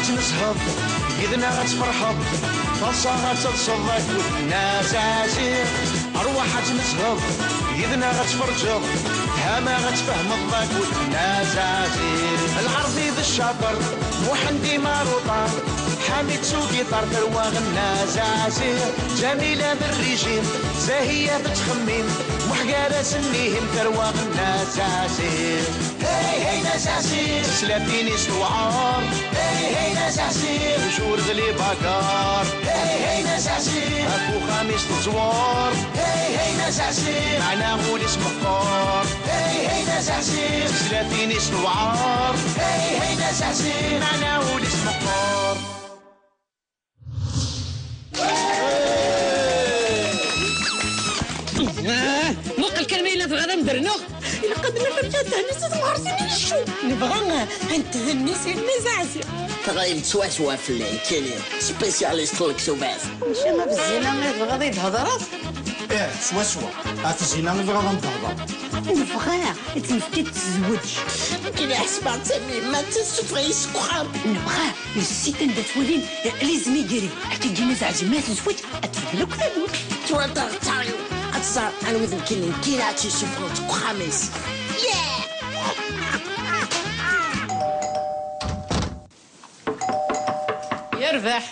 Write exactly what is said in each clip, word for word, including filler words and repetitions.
Ad tmezheḍ, yid-neɣ ad tferḥeḍ, taḍsa ad telseḍ akked Nna Zazi. Rwaḥ ad tmezheḍ, yid-neɣ ad tferǧeḍ, tama ad tfehmeḍ akked Nna Zazi. Lɛerbi d ccaṭer, Muḥend Imaruṭa, Ḥamid s ugiṭar, tarwa Nna Zazi. Ǧamila d rrijim, Zahiya tettxemmim, Muḥ gar-asen ihim, tarwa Nna Zazi. Hey, hey, Nna Zazi. Teslatin-is tewɛer. Hey, hey, Nna Zazi. Tjurd li bagar. Hey, hey, Nna Zazi. Ɣef uxxam-is teẓwer. Hey, hey, Nna Zazi. Meɛna ul-is meqqer. Hey, hey, Nna Zazi. Teslatin-is tewɛer. Hey, hey, Nna Zazi. Meɛna ul-is meqqer. Ah, muqel kan ma yella tebɣiḍ ad m-d-rnuɣ. Ilaq ad naf amek ad thenni si temɣersin i leccu. Nebɣa ad thenni si Nna Zazi. Teɣlimt swaswa fell-i, nekkini, spécialiste n lektubat. Mačči ɣef zzina i tebɣiḍ i d-thedreḍ? Ih, swaswa. Ɣef zzina i bɣiɣ ad m-d-hedreɣ. Nebɣa ad tt-nefk ad tezweǧ. Nekkini ḥesbeɣ d tamyemmat, ad tessufeɣ-iyi seg uxxam. Nebɣa Yessi anda twalin les immigrés. Akka gina zeɛzem ma tezweǧ ad tbeddel akk tamurt. Twala taɣeṭṭar-iw, ad tẓer anwa d nekkini, nekkini ad tt-yessufɣen seg uxxam-is. Yeah! Yerbeḥ.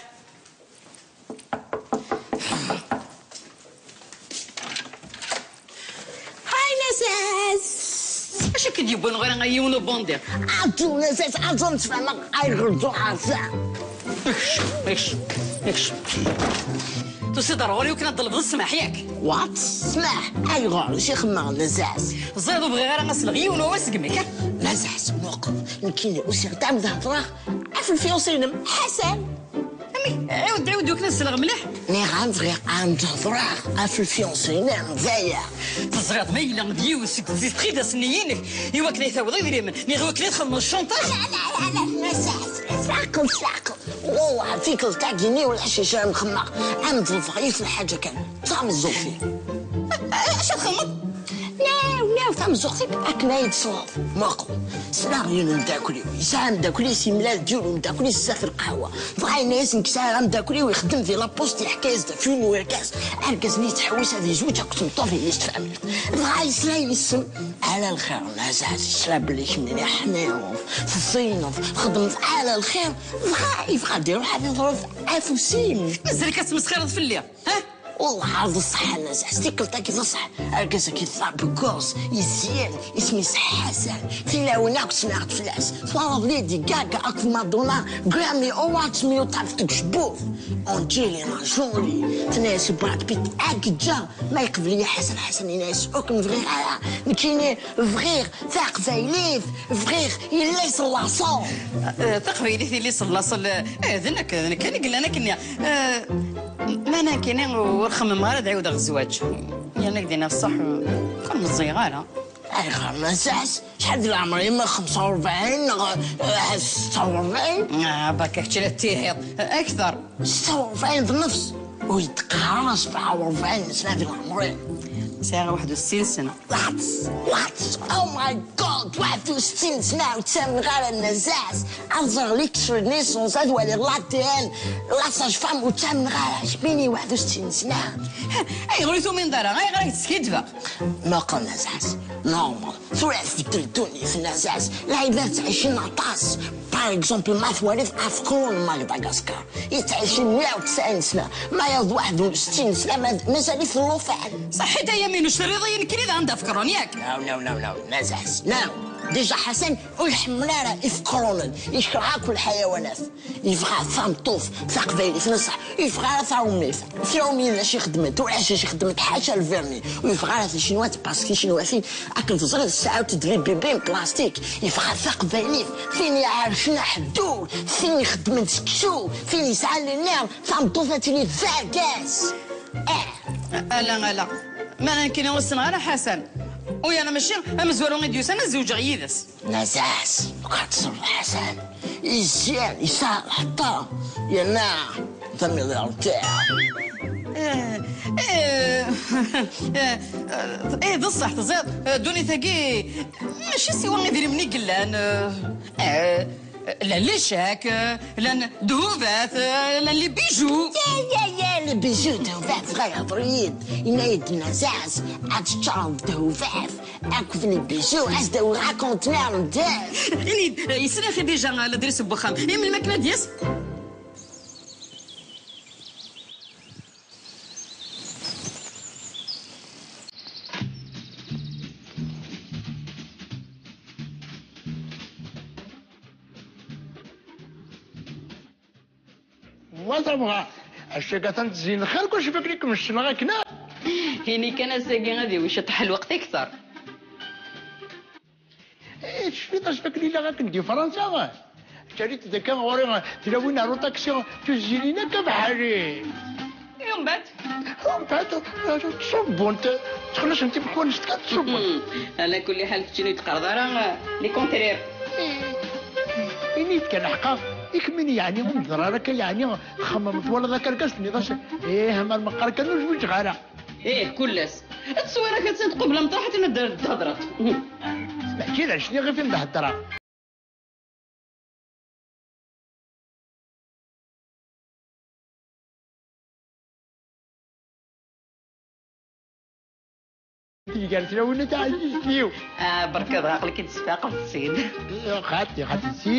Hi, Nazaz! Acu i k-d-yewwin ɣur-i a yiwen ubundi? Atu, Nazaz, atu nettfehmeɣ ayɣer d-uɣaleḍ. Ekcem, ekcem, ekcem. Tusiḍ ar ɣur-i akken ad d-ṭelbeḍ ssmaḥ, yak? What? Ssmaḥ? Ayɣer? Acu i xedmeɣ, Nazaz? Ẓriɣ ur bɣiɣ ara ad sleɣ yiwen wawal seg-m, akka? Nazaz, muqel, nekkini usiɣ-d ad m-d-hedreɣ ɣef lfiancé-inem, Ḥasan. Amek? Ɛiwed, ɛiwed, yak ad sleɣ mliḥ. Nniɣ-am bɣiɣ ad d-hedreɣ ɣef lfiancé-inem, d aya. Teẓriḍ ma yella d yiwet seg txidas-nni-inek i wakken ay tawiḍ idrimen, neɣ i wakken ay txedmeḍ ccanṭaj? La, la, la, la, Nazaz, s leɛqel, s leɛqel. Wawah, tikkelt-agi-nni ulac acu ara m-xedmeɣ. Ad m-ḍelbeɣ yiwet n lḥaǧa kan. D tameẓẓuɣt-ik. Acu txedmeḍ? Naw, naw, tameẓẓuɣt-ik akken ay d-tesleḍ. Muqel, ssneɣ yiwen umeddakel-iw. Yesɛa ameddakel-is, yemlal-d yiwen umeddakel-is zdat lqahwa. Dɣa yenna-yas, nekk sɛiɣ ameddakel-iw ixeddem di la poste, yeḥka-yas-d ɣef yiwen n urgaz. Argaz-nni yettḥewwis ad yezweǧ akked tmeṭṭut-ines tfehmeḍ. Dɣa yesla i yisem, ala lxir, Nazaz, yesla belli kemmini ḥnineḍ, teẓẓineḍ, txeddmeḍ ala lxir, dɣa yebɣa ad iruḥ ad iḍreb afus-im. Mazal-ik ad tesmesxireḍ fell-i, ha? Wellah d ṣṣeḥ, Nazaz, tikkelt-agi d ṣṣeḥ. Argaz-agi d abeggus, yezyen, isem-is Ḥasan. Tilawin akk smiɣ-d fell-as. Twalaḍ Lady Gaga akked Madonna, Grammy Awards myuṭaf deg ucebbub. Angelina Jolie, tenna-yas i Brad Pitt, ad k-ǧǧeɣ ma yeqbel-iyi Ḥasan. Ḥasan yenna-yas, ur kem-bɣiɣ ara. Nekkini bɣiɣ taqbaylit, bɣiɣ yelli-s n laṣel. Eh, taqbaylit, yelli-s n laṣel, eh, d nekk, d nekk kan i yellan akken. Eh, ma nekkini ur xemmemeɣ ara ad ɛiwdeɣ zzwaǧ. Yerna ad k-d-iniɣ ṣṣeḥ, ur meẓẓiyeɣ ara. Ayɣer, Nazaz? Acḥal di leɛmer-im? Xemsa u rebɛin neɣ, eh, setta u rebɛin? Ah, berka kečč la tettihiḍ. Akter. Setta u rebɛin d nnefs. Ur yi-d-qqar ara sebɛa u rebɛin sna di leɛmer-im. Sɛiɣ waḥed u settin sna. What? What? Oh my God! Waḥed u settin sna ur ttamneɣ ara, Nazaz. Ad ẓreɣ l'extrait de naissance, ad waliɣ l'A D N, la sage-femme, ur ttamneɣ ara. Acimi waḥed u settin sna? Ayɣer ur tumineḍ ara? Ayɣer i k-d-skiddbeɣ? Muqel, Nazaz, normal. Tura tbeddel ddunit, Nazaz. Lɛibad ttɛicin aṭas. Par exemple, ma twaliḍ afekṛun n Madagascar, yettɛici meyya u tesɛin sna, ma yaḍ waḥed u settin sna, ma-, mazal-it llufan. Ṣaḥit a Yaminuc, terriḍ-iyi nekkini daɣen d afekṛun, yak? No, no, no, no, Nazaz, no. Déjà Ḥasan ur iḥemmel ara ifekṛunen, yekreh akk lḥayawanat. Yebɣa tameṭṭut taqbaylit neṣṣeḥ, yebɣa ara taṛumit. Kra umi yella acu ixeddmen, tura acu ixeddmen, ḥaca lverni. Ur yebɣa ara ticinwat, parce que ticinwatin, akken teẓriḍ, sɛant-d les bébés en plastique. Yebɣa taqbaylit, tin iɛercen aḥeddur, tin ixeddmen seksu, tin yesɛan les nerfs, tameṭṭut ad tili d argaz. Ah! Ala, ala. Ma nekkini ur ssneɣ ara Ḥasan. U yerna mačči amezwaru i d-yusan ad zewǧeɣ yid-s. Nazaz, ur k-ḥeṭṭseɣ Ḥasan. Yezyan, yesɛa lḥeṭṭa, yerna d amiḍiṛ tiɣ. Eh, eh, eh, eh, d ṣṣeḥ, teẓriḍ, eh, ddunit-agi mačči siwa idrimen i yellan, eh, eh, Llan les chèques, llan ddhubat, llan les bijoux. Ya, ya, ya, les bijoux, ddhubat, dɣa yehḍer-iyi-d. Yenna-yi-d Nazas, ad teččareḍ ddhubat akked les bijoux, ad s-d-awiɣ akontinar n ddheb. Ini-d, yessen-ak déjà l'adresse n wexxam. I melmi akken ad d-yas? Wa tabɣa, acu-agi atan tzin lxir, kul cfak-ikem ccneɣ akken. Ini kan ass-agi ad iwet ciṭṭaḥ lweqt ikter. Eh, tecfiḍ acu-agi lliɣ akken di Fransa? Ttarit-d akka ɣur-i tlawin ar uṭaksi, tuzzilin akka bḥali. Umbeɛd? Umbeɛd, ttṣubbunt, ttxelliṣent imekwan s tkad ttṣubbunt. Hmm. Ala kulli ḥal keččini ur d-teqqareḍ ara, eh, le contraire. Eh, ini-d kan ḥqa, i kemmini yeɛni ur neḍra ara akka yeɛni txemmemeḍ twalaḍ akka argaz tenniḍ-as, ih, amar meqqar kan ur zwiǧeɣ ara. Ih, kul ass. Tteswir-ak attan tqubel amṭaḥ akken ad d-thedreḍ. Mačči d acu-nni ɣef i m-d-heddreɣ. Gar tlawin a taɛzizt-iw. Ah, berka dɣa aql-ik-id tesfaqeḍ-tt-id. Xaṭi, xaṭi, si.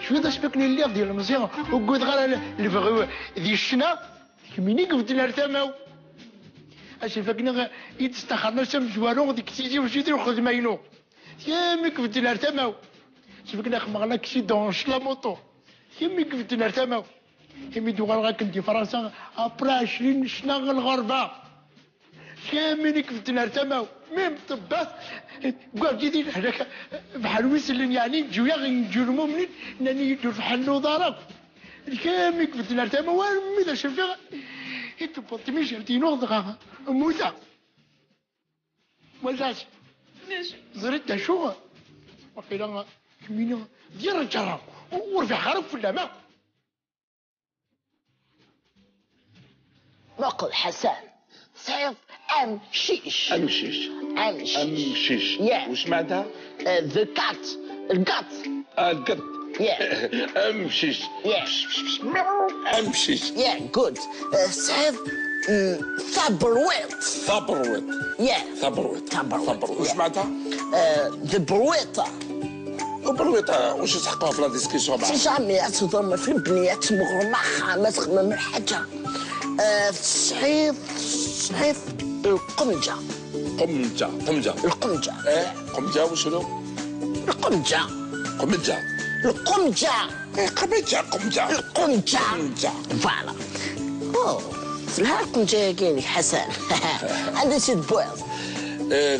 Cwiṭ asmi akken i lliɣ d ilemẓi, ur wwiḍeɣ ara lebɣi di ccna, d kemmini i ibeddlen ar tama-w. Asif akken i d-staxren ass amezwaru deg Tizi Uzzu di lxedma-inu. Kemm i ibeddlen ar tama-w. Sbegna xemmeɣ l'accident s la moto. Kemm i ibeddlen ar tama-w. Imi d-uɣaleɣ akken di Fransa, après ɛecrin ssna n lɣerba. Kemm i ibeddlen ar tama-w. Même ṭṭebbat, gwerǧi di lehlak, bḥal wi sellen yeɛni, ǧǧu-yaɣ, ǧǧu lmumnin, nnan-iyi-d ur tḥelluḍ ara akk. Kemm i ibeddlen ar tama-w, armi d acu fiɣ, i tewweḍ tmijalt-inu dɣa mmuteɣ. Mazal. Ẓriɣ d acu. Waqila kemmini d irǧa, ur rbiḥeɣ ara akk fell-am akk. Muqel Ḥasan, tesɛiḍ amcic. Amcic. Amcic. Amcic. Yeah. Wis mɛna? Uh, the cat. Lgat. Ah, lgat. Yeah. Amcic. Yeah. Amcic. Yeah, good. Uh, tesɛiḍ, mm, taberwiḍt. Taberwiḍt. Yeah. Taberwiḍt. Taberwiḍt. Taberwiḍt. Wis mɛna? Uh, the berwiḍt. Berwiḍt, uh, wis tḥeqqeɣ f la discussion ma. Si jamais ad teḍrem f lebni, ad tmeɣrem axxam, ad txemmem lḥaǧa. Uh, tesɛiḍ, tesɛiḍ lqemǧa. Qemǧa, qemǧa. Lqemǧa. Eh, qemǧa, wis inu? Lqemǧa. Qemǧa. Lqemǧa. Eh, qemǧa, qemǧa. Lqemǧa. Qemǧa. Voilà. Oh, telha lqemǧa-agi-inek, Ḥasan. Anda i tt-id-tewwiḍ? Eh,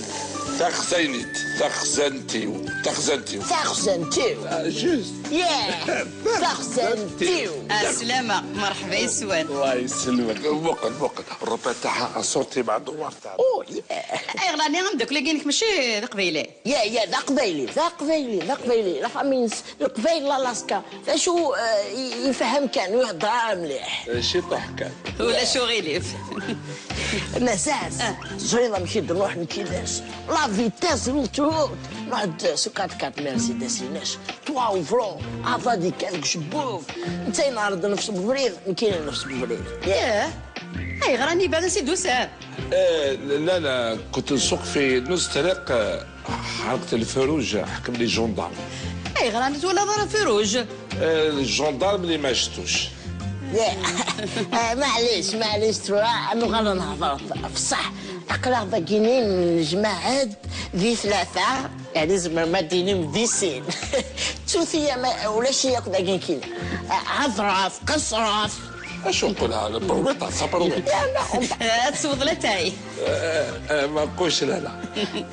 taxzanit, taxzant-iw, taxzant-iw. Taxzant-iw. Ah, juste. Yeah. Taxzant-iw. Ɛeslama, merḥba yes-wen. Allah yesselmek. Muqel, muqel. Rrupet taḥa, aṣurti mɛa dewwar taɛa. Oh, yeah. Ayɣer ɛni ameddakel-agi-inek mačči d aqbayli? Ya, ya, d aqbayli, d aqbayli, d aqbayli. La famille-ines d Leqbayel, l'Alaska. D acu, eh, i-, ifehhem kan, ur ihedder ara mliḥ. Eh, ciṭuḥ kan. Ulac uɣilif. Mazal. Ah. Teẓriḍ amek i d-nruḥ nekk yid-s? La vitesse n l'autoroute. Nruḥ-d s quatre-quatre Mercedes-ines. Trois ouvrons. Ava di kan deg ucebbub. Netta ineɛreḍ nefs ubrid, nekkini nefs ubrid. Yah. Ayɣer a nniba-nnes i d-tusa? Eh, la, la, كنت نسوق في نص طريق, eh, حرقت الفروج, حكم لي جوندار. Ayɣer ur twalaḍ ara فروج? Eh, الجوندار ملي ما شفتوش. Eh, maɛlic, maɛlic, tura ad nuɣal ad nehḍer f ṣṣeḥ. Aql-aɣ dagini nejmaɛ-d di tlata, yeɛni tzemrem ad d-tinim di sin. Ttut-iyi, ma ulac-iyi akk dagi nekkini. Aḍraf, qeṣraf. Acu nqul هذا؟ بربيطة، صبر وين؟ Ad tesweḍ latay. Eh, eh, ma nqulx la, la.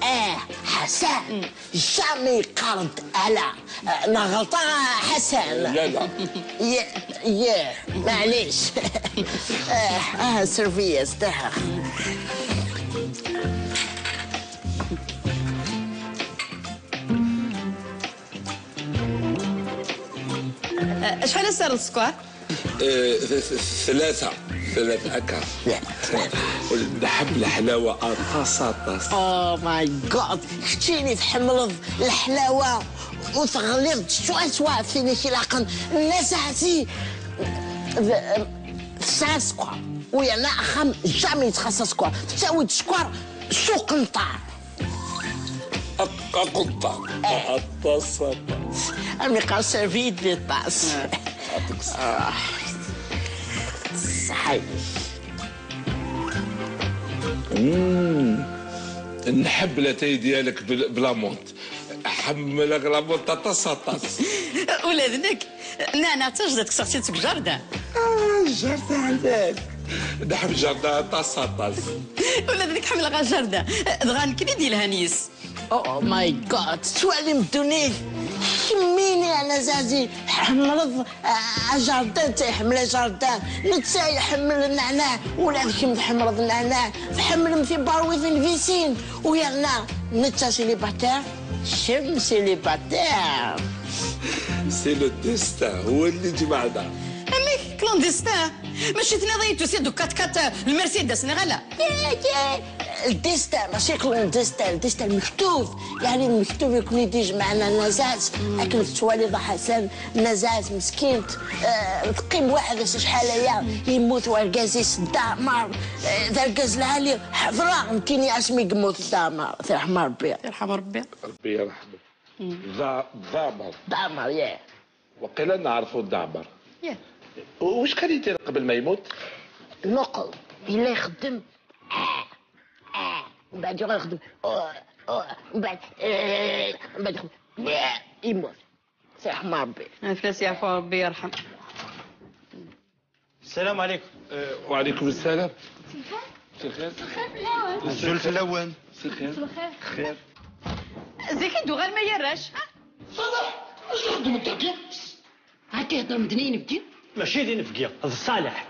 Eh, Ḥasan, jamais yeqqar-d ala. Eh, neɣ ɣelṭeɣ, Ḥasan? La, la. Ye-, ye, maɛlic. Eh, ah, servi-yas, daha. Eh, acḥal ad s-terreḍ sskeṛ? Eh, th-, th-, tlata. Tlata akka. Nḥebb leḥlawa aṭas, aṭas. Oh my God! Keččini tḥemmleḍ leḥlawa. u teɣliḍ-d swaswa tin i k-ilaqen. Nna Zaɛzi, d-, tesɛa sskeṛ. U yerna axxam jamais yettxaṣṣa sskeṛ. Tettawi-d sskeṛ s uqenṭar. Aq-, aqenṭar. Aṭas, aṭas. Am yeqqar servir-iyi-d di ṭṭas. Ah. Ṣṣeḥḥa-inek. Mm. Nḥemmel atay ديالك بل-، بلامونت. Ḥemmleɣ lamont aṭas, aṭas. Ula d nekk. Nna, nna, d tajdiṭ kkseɣ-tt-id seg jardin. Ah, jardin عندك. Nḥemmel jardin aṭas, aṭas. Ula d nekk ḥemmleɣ ajardin. Dɣa nekk i d-yelhan yis. Oh my God, tettwalim ddunit? Kemmini a Nna Zaɛzi, tḥemmleḍ, ah, ajardin, netta iḥemmel ajardin, netta iḥemmel nneɛneɛ, ula d kemm tḥemmleḍ nneɛneɛ, tḥemmlem tibarwitin di sin, u yerna netta célibataire, kemm célibataire. C'est le destin, هو اللي جمعنا. Amek, clandestin? Mačči tenniḍ-iyi-d tusiḍ-d ukat-kat, eh, le Mercedes, neɣ ala? Ye, ye. Le destin, mačči clandestin, le destin المكتوب. يعني المكتوب يكون يدي جمعنا النزاز. Mm. Akken tettwaliḍ a Ḥasan, النزاز مسكينت, eh, teqqim weḥd-s acḥal aya, yemmut wergaz-is Dda Ɛmer, eh, d argaz lɛali, ḥeḍreɣ nekkini asmi yemmut Dda Ɛmer, tirḥem Rebbi. يرحم ربي. ربي يرحمه. Mm. Dda، Dda Ɛmer. Dda Ɛmer, yeah. وقيلا نعرفو Dda Ɛmer. Yeah. واش كان يدير قبل ما يموت؟ نقل. إلا يخدم. آه. آه. ومن بعد يروح يخدم. آه. آه. ومن بعد، آه. ومن بعد يخدم. آه. يموت. سي رحمة ربي. آه، فلاس يعفو ربي يرحم. السلام عليكم. آه، وعليكم السلام. مساء الخير. مساء الخير. مساء الخير. الزول في الأول. مساء الخير. مساء الخير. خير. زيك ندو غير ما يراش. صباح، اش تخدم انت كيف؟ عاد تهضر مدنيين بدي؟ ماشي دين فكيا، هذا صالح.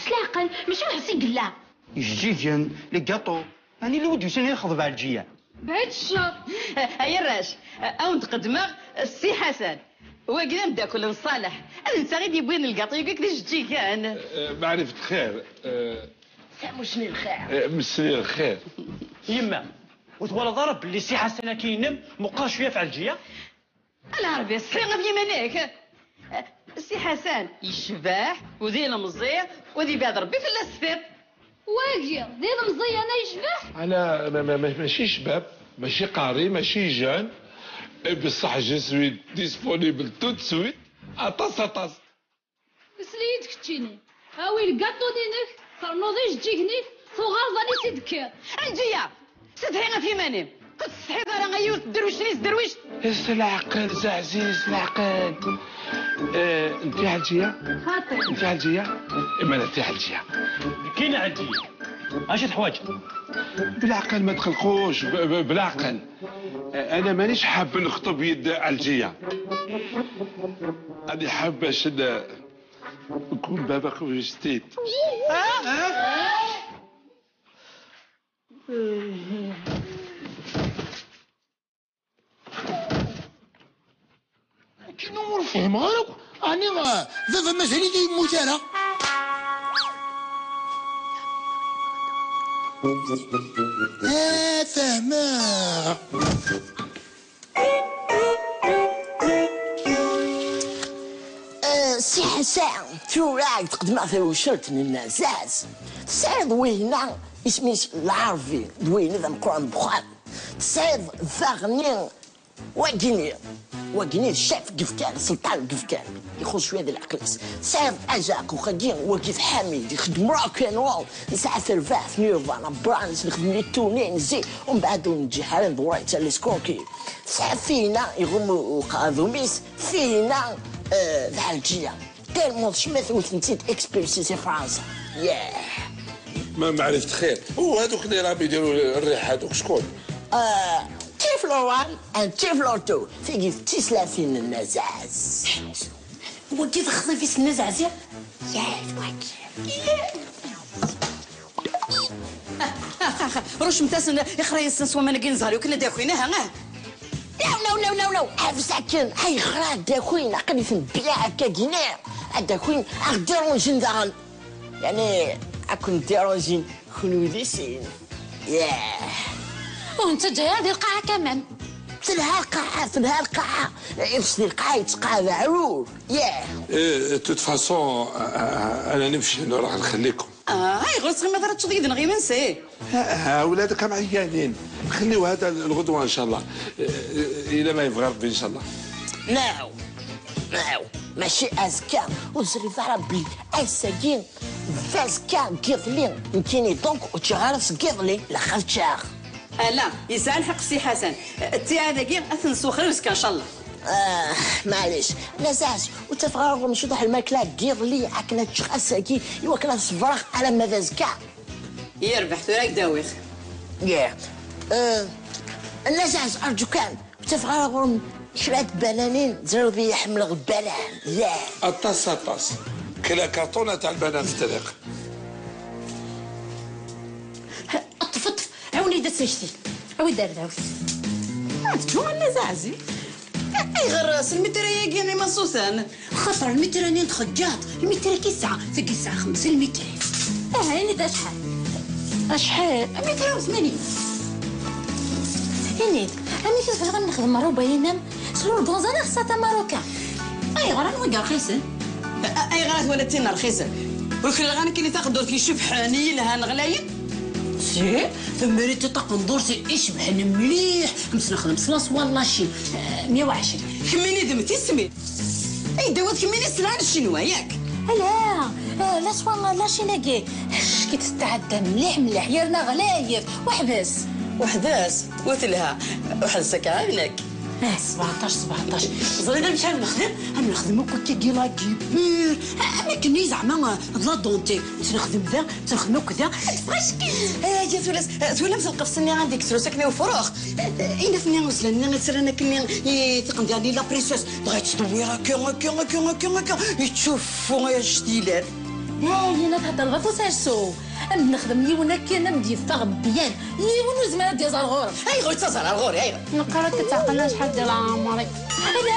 سلاقن، ماشي واحد سي قلا. يجيجن، لي كاطو. يعني اللي ودي يسير يخضب على الجيا. بعد الشر. هيا الراش، أو نتقدمغ السي حسن. واقيلا مداكل نصالح. هذا نتا غير يبوين الكاطو يقولك ذي الجيجان. آه، معرفة خير. آه، سامو شنو الخير؟ آه، مسري الخير. يما، وتولى ضرب اللي سي حسن كينم مقاش شويه في على الجيا. العربي صحي غير في يمانيك. سي حسن يشبح وذي المزير وذي بعد ربي في الاستيط. واقي ذي المزير انا يشبح. انا ما ما ما ماشي شباب، ماشي قاري، ماشي جان، بصح je suis disponible tout de suite. اطاس اطاس. اسلي يدك تشيني. هاوي الكاطو دينك، ترنوض يجيكني، ثغرض اني سيدكير. الجيا، سدحي غا في ماني. قد تستحيض راه غيوت درويش لي درويش. اس العقل زعزيز العقل. آه، انت علجية؟ خاطر. انت علجية؟ اما انا انت علجية. كاين علجية. اش تحواج؟ بالعقل ما تخلقوش، ب-، ب-، بالعقل. آه، انا مانيش حاب نخطب يد علجية. انا حاب باش ن-، نكون بابا كوفيستيت. كينو ور فهمغ ارا. اني، آه، بابا مازال يدي يموت ارا. آه، فهمغ. آه، سي حسان، tura i d-qeddmeɣ tawcult n Nazaz. Tesɛiḍ wihna, isem-is Lɛerbi, d wihna d ameqqran n uxxam. Tesɛiḍ daɣen wagini, wagini d ccaf n yifkan, sselṭan n yifkan, ixuṣṣ cwiya di leɛqel-is. Tesɛiḍ Azak, uxagi, wagi d Ḥamid, ixeddem rock and roll, nesɛa terbaɛt, Nirvana, Brans, nxeddem les tournées, nezzi, umbeɛd ur nǧiḥ ara, nḍewwer-itt ar les conquis. Tesɛa Fina, iɣumm uqadum-is, Fina, eh, d Ɛelǧiya. Tellement tecmet ur tent-id expulsé si Fransa. Yeah. ما معرفة خير. وهذوك اللي راهم يديروا الريح هذوك شكون؟ آه، تيفلو وان and تيفلو تو. تيجي في تيسلافين النزاز. وكيف خطيفي النزاز يا؟ يا، وكيف. رشمتاسن يخريسن سوا ما نقين زهري وكنا داكوين، ها، ها. لا، لا، لا، لا، لا. عفساكن، هاي خرا داكوين، عقلي في البيع كاكينير. داكوين، أغديرونجين داغن. يعني، أكون ديرونجين، كونوا ديسين. ياه. وانت جاي هذه القاعة كمان. Telha lqaɛa, telha lqaɛa. Iṭṭes di lqaɛa, yettqaɛad aɛrur. Yeah. إيه، de toute façon، آه، آه، أنا نمشي، أنا راح نخليكم. Ah, ayɣer ur tettɣimiḍ ara teččeḍ yid-neɣ imensi? ها، ها، ولادك هم عيانين. خليو هذا الغدوة إن شاء الله. إيه، إيه، إلى ما يبغى ربي إن شاء الله. Naw, naw, mačči azekka, ur teẓriḍ ara belli ass-agi d azekka n yiḍelli. Nekkini donc ur ččiɣ ara seg yiḍelli, la xerčaɣ. Ala, yesɛa lḥeqq Si Ḥasan. Ttiɛad-agi ad ten-nesswexer i uzekka ncallah. Ah, maɛlic, Nazaɛz, ur ttafeɣ ara ɣur-m ciṭuḥ lmakla n yiḍelli akken ad ččeɣ ass-agi, iwakken ad ṣebreɣ alamma d azekka. Yerbeḥ, tura ad k-d-awiɣ. Yeah. Eh, Nazaɛz, arǧu kan, ur ttafeɣ ara ɣur-m kra n tbananin, teẓriḍ-iyi ḥemmleɣ lbanan. Yeah. Aṭas, aṭas. كلا كرتونة تاع البنان في الطريق. Ṭṭef, ṭṭef, ɛawen-iyi-d ad tt-akti. Awi-d ar dawt. Ah, teǧǧu a Nazaɛzi. Ayɣer s lmitra-agi imaṣuten? Xaṭer lmitra-nni n txeggaḍt, lmitra-k yesɛa, tagi yesɛa xemsa lmitrat. Aha, ini-d acḥal? Acḥal? Lmitra u tmanyin. Ini-d, amek i tebɣiḍ ad nexdem rruba-inem s lurganza neɣ s ata marocain? Ayɣer, anwa i yerxisen? A- Ayɣer ad twaliḍ tin rxisen? Ur kra ɣa nekkini taqendurt icebḥen, yelhan, ɣlayen? Si, temmeri-tt taqendurt icebḥen mliḥ, am s-nexdem s laṣwar n la Chine, eh, meyya u ɛecrin. Kemmini d mm tismin. Ay d-tawiḍ kemmini sselɛa n Ccinwa, yak? Ala, eh, laṣwar n la Chine-agi, ccek-itt tetɛedda mliḥ mliḥ, yerna ɣlayet, weḥd-s. Weḥd-s? Ur telha. Weḥd-s akka am nekk. Eh, sbeɛṭac, sbeɛṭac. Teẓriḍ amek ara nexdem? Ad nexdem akk akkagi la guipure. Am akken-nni zeɛma, eh, d la dentelle. Ttnexdem da, ttnexdem akk da. Ad teffeɣ acekk-it. Eh, ya tulamt, eh, twalamt lqefṣ-nni anda i yettrus akken i ufrux? Eh, eh, inat-nni uzlan-nni i ttran akken i tiqendyar-nni la précieuse. Dɣa yettdewwir akka, akka, akka, akka, akka. Yettcuffu ay actilat. Dayen, ad theddreḍ ɣef usersu. Ad nexdem yiwen akken ad m-d-yeffeɣ byan. Yiwen ur yezmir ad d-yaẓ ar ɣur-m. Ayɣer ur yettaẓ ara ar ɣur-i, ayɣer? Neqqar ad k-id-tɛeqleḍ acḥal di leɛmer-ik. Ala,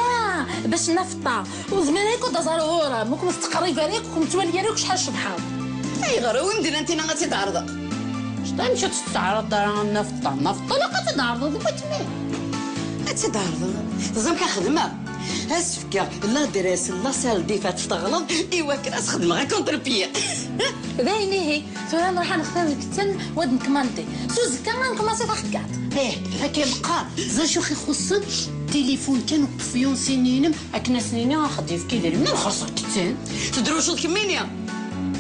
bac nafeṭṭa. Ur yezmir ara ad d-aẓ ar ɣur-m. Ur kem-tettqerrib ara akk, ur kem-tettwali ara akk acḥal cebḥeḍ. Ayɣer? Wi m-d-nnan tinna ad tt-id-ɛerḍeɣ? Amek ur tt-tettɛerḍeḍ ara nafeṭṭa? Nafeṭṭa ilaq ad tt-id-ɛerḍeḍ i watma. Ad tt-id-ɛerḍeḍ? Teẓram ka xedmeɣ? Ad s-fkeɣ l'adresse n la salle des fêtes teɣleḍ i wakken ad s-xedmeɣ akontrepyi. D ayen ihi, tura nruḥ ad nextir lkettan u ad nkmandi. S uzekka ad nkmaṣi taxeggaḍt. Ih, akka i meqqar. Teẓriḍ acu i ixuṣṣen? Tilifun kan n tefyunsin-inem akken ad s-nini ad aɣ-d-yefk idrimen ad nxeṣṣer lkettan. Tedruceḍ kemmini?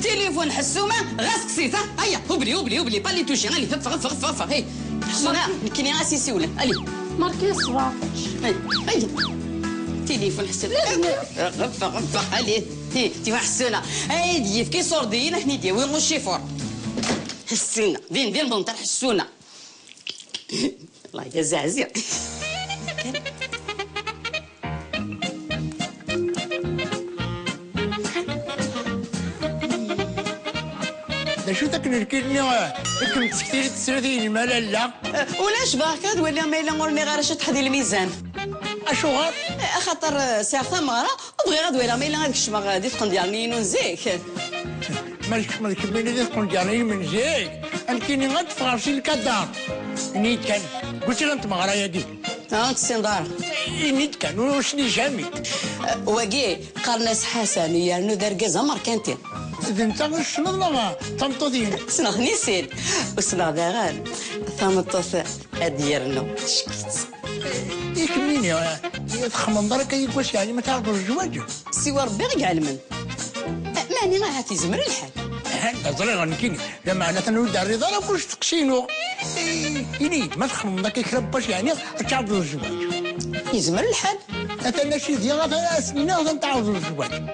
Tilifun ḥessuma, ɣas qsit, ha? Aya, oublie, oublie, oublie, pas les toucher, allez, ffeɣ, ffeɣ, ffeɣ, ffeɣ, hey. Ḥessuna, nekkini ad s-isiwlen, allez. Marki sbeɛṭac. Hey, hey. Tilifun ḥessuna. Ffeɣ, ffeɣ, allez. Hi, tiwa ḥessuna. Ay, d-yefk iṣurdiyen, ad ten-id-yawi ucifuṛ. Ḥessuna, din, din, bunṭer ḥessuna. الله يزعزع. D acu-t akken lkil-nni, eh, i kem-tsektir i tesrut i yinma lalla? Eh, ulac, bɣiɣ kan ad waliɣ ma yella ur nniɣ ara ciṭṭaḥ di lmizan. Acuɣer? Eh, axaṭer, eh, sɛiɣ tameɣra, u bɣiɣ ad waliɣ ma yella ad kecmeɣ, eh, di tqendyar-nni-inu n zik. Ma tkecmeḍ kemmini di tqendyar-nni-inu n zik, amek ini ad teffɣeɣ si lkadar? Ini-d kan, deg wacu llan tmeɣra-agi? Ah, ur tessineḍ ara. Ini-d kan, ur sni jami. Eh, wagi, qqaren-as Ḥasan, yernu d argaz amerkanti. D netta i tessneḍ neɣ d tameṭṭut-inu? Ssneɣ-ten i sin. U ssneɣ daɣen tameṭṭut ad d-yernu. Cekk-itt. I kemmini, eh, txemmeḍ ara akka yiwwas yeɛni ma tɛerḍeḍ zzwaǧ? Siwa Rebbi i iɛelmen. Eh, meɛni ahat yezmer lḥal. Anda ẓriɣ nekkini, lameɛna atan ur d-terriḍ ara akk usteqsi-inu. Eh, ini-yi-d, ma txemmeḍ akka kra n wass yeɛni ad tɛerḍeḍ zzwaǧ? Yezmer lḥal. Atan acidi, atan ass-nni, atan tɛerḍeḍ zzwaǧ.